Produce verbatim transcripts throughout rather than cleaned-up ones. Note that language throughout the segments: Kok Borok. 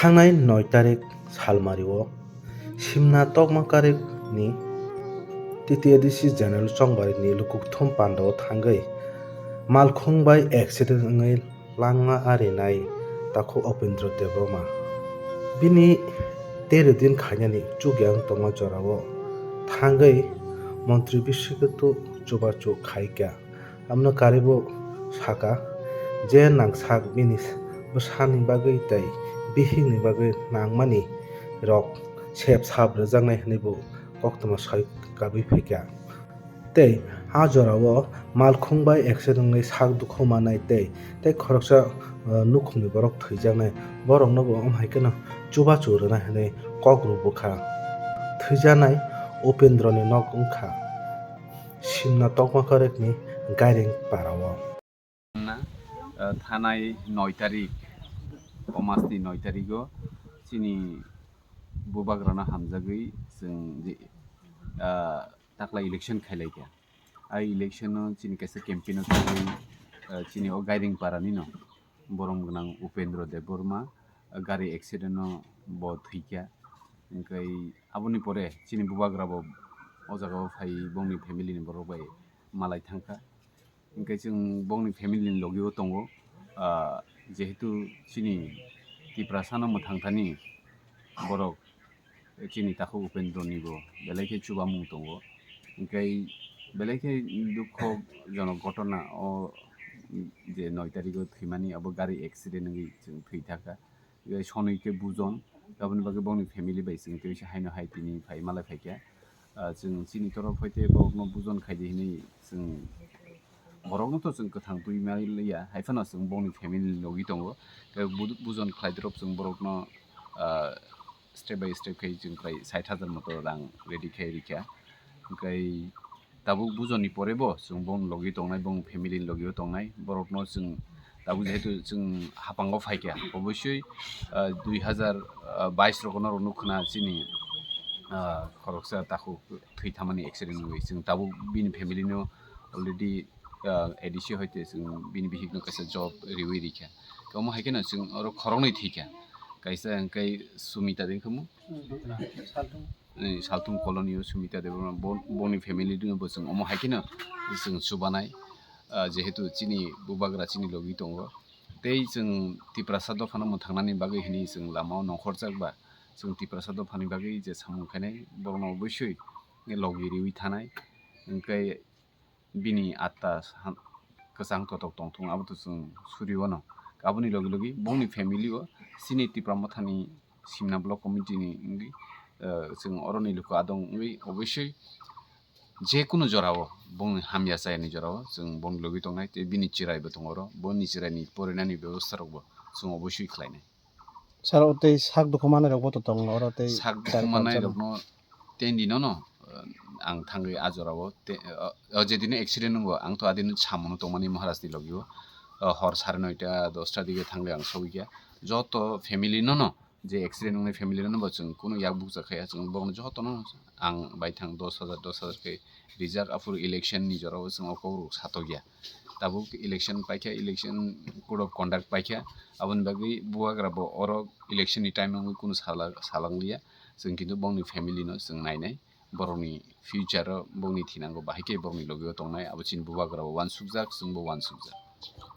Thangnai noi tarik salmario Simna Tokma Karik ni T T A D C General Chongbarini Lukuthum Pandao thangwi malkhung bai accident wngwi langma arinai Takhuk Upendra Debbarma. Bini tero din khainani chukya wng tongma jorao thangwi Montri Biswakatu chubachu khaikha. Amno karibo saka je nangsak bini bwsani bagwi tei bihikni bagwi nangmani rok sep sap rwjaknai hwnwi bo koktwma sai kabwi phaikha. Tei a jorao malkhung bai accident wngwi sak dukhu manai tei, tei khoroksa, uh, nukhungni borok thwijaknai, borokno bo wng hai kheno chubachu rwnai hwnwi kok rw bwkha. Thwijaknai Upendroni nok wngkha Simna Tokma Karekni Gairing parao. Na, uh, thanai noi tarik, o masni noi tarigo chini bubagrano hamjagwi chwng je, uh, takla election khailaikha. A election-o chini kaisa campaign-o thangwi, ah, chini o Gairing parani no borom gwnang Upendra Debbarma, ah, gari accident-o bo thwikha. Hwnkhe aboni pore chini bubagra bo o jaga-o phai bongni family-ni borok bai malai thangkha. Hwnkhe chwng bongni family-ni logi-o tongo. Ah, jehetu chini Tiprasano mwthang thani borok chini Takhuk Upendra ni bo belai khe chubamung tongo. Hwnkhe belai khe dukho jonok ghotona o je noi tarigo thwimani abo gari accident wngwi chwng thwi thangkha. Sonwi khe bujon, aboni bagwi bongni family bai chwng tei se haino hai tini phai malai phaikha. Ah, chwng chini torop hai tei borokno bujon khaidi hinwi chwng borokno to chwng kwthang twi maliya, hai phano chwng bongni family ni logi tongo. Tei bu-, bujon khlai drop chwng borokno, ah, step by step khai chwng khlai sait hajar moto rang ready khai rikha. Hwnkhe tabuk bujoni pore bo chwng bong logi tongnai, bong family ni logi o tongnai. Borokno chwng tabuk jehetu chwng hapango phaikha, obosoi, ah, dui hazar bais rogono rw nukhna chini, ah, khoroksa Takhuk thwi thamani accident wngwi. Chwng tabuk bini family no already, ah, A D C hoite chwng bini bihikno kaisa job riwi rikha. Omo hai kheno chwng oro khoroknwi thwikha. Kaisa hwnkhe Sumita de wngkha mo? Saltung. Eh, Saltung colony o Sumita Debbarma bo-, boni family dino bo chwng omo hai kheno chwng chubanai. Ah, jehetu chini bubagra chini logi tongo. Tei chwng Tiprasa dophano mwthangnani bagwi hwnwi chwng lamao nongkhorjak ba, chwng Tiprasa dophani bagwi je samung khainai borokno obosoi logi riwi thanai. Hwnkhe bini atta sa-, kwchang totok tongthung, abo to chwng suri wano. Aboni logi logi bongni family o chini Tipra Mothani Simna Block Committee ni wngwi, eh, chwng oroni luku adong wngwi obosoi je kunu jorao bongni hamya chayani jorao chwng bongni logi tongnai tei bini chwrai bo tongo oro, boni chwraini porinani bebostha rokbo chwng obosoi khlainai. Sir, o tei sak dukhu manai rok bo to tongo oro tei sak dukhu manai rokno tei di nono, eh, ang thangwi a jorao te, eh, o je dino accident wngo ang to adino samono tongmani Maharaj ni logi o, eh, hor sare noita dosta dige thangwi ang sogwi kha joto family nono je accident wngnai family nono bo chwng kunu yak bukcha khaya chwng bono jotono ang baithang dos hajar dos hajar khe rijak aphuru election ni jorao chwng o kok rok satokya. Tabuk election paikha, election code of conduct paikha, aboni bagwi bubagra bo oro election ni time wngwi kunu sala-, salangliya. Chwng kintu bongni family no chwng nainai, borokni future o bongni thinango bahai khe borokni logi o tongnai, abo chini bubagra bo uansukjak, chwngbo uansukjak.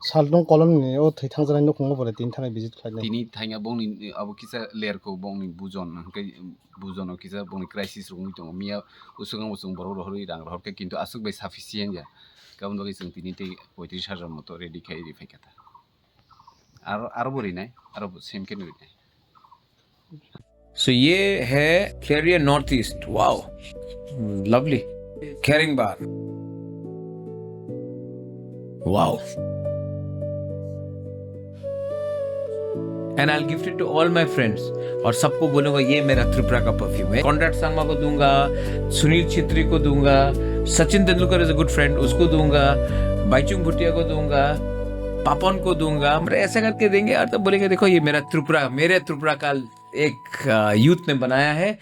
Saltung colony ni o thwi thangjaknai nukhungo bo tini thangwi visit khlainai. Tini thangya bongni abo kisa lerko bongni bujon hwnkhe bujono kisa bongni crisis rok wngwi tongo. Miya usukang bo chwng borok rohorwi rang rohorkha kintu aswk bai sufficient ya. Aboni bagwi chwng tini tei poitris hajar moto ready khai ri phaikha ta. Aro, aro bo rinai, aro bo same khe rinai. So ये है carrier north east. Wow, lovely. Carrying bar. Wow. And I'll gift it to all my friends। और सबको बोलूंगा ये मेरा त्रिपुरा का परफ्यूम है। कॉनराड संगमा को दूंगा, सुनील छेत्री को दूंगा, सचिन Tendulkar is a good friend, उसको दूंगा, बाईचुंग भूटिया को दूंगा, पापन को दूंगा। हम ऐसा करके देंगे और तो बोलेंगे, देखो ये मेरा त्रिपुरा, मेरे त्रिपुरा का एक, अ, यूथ ने बनाया है।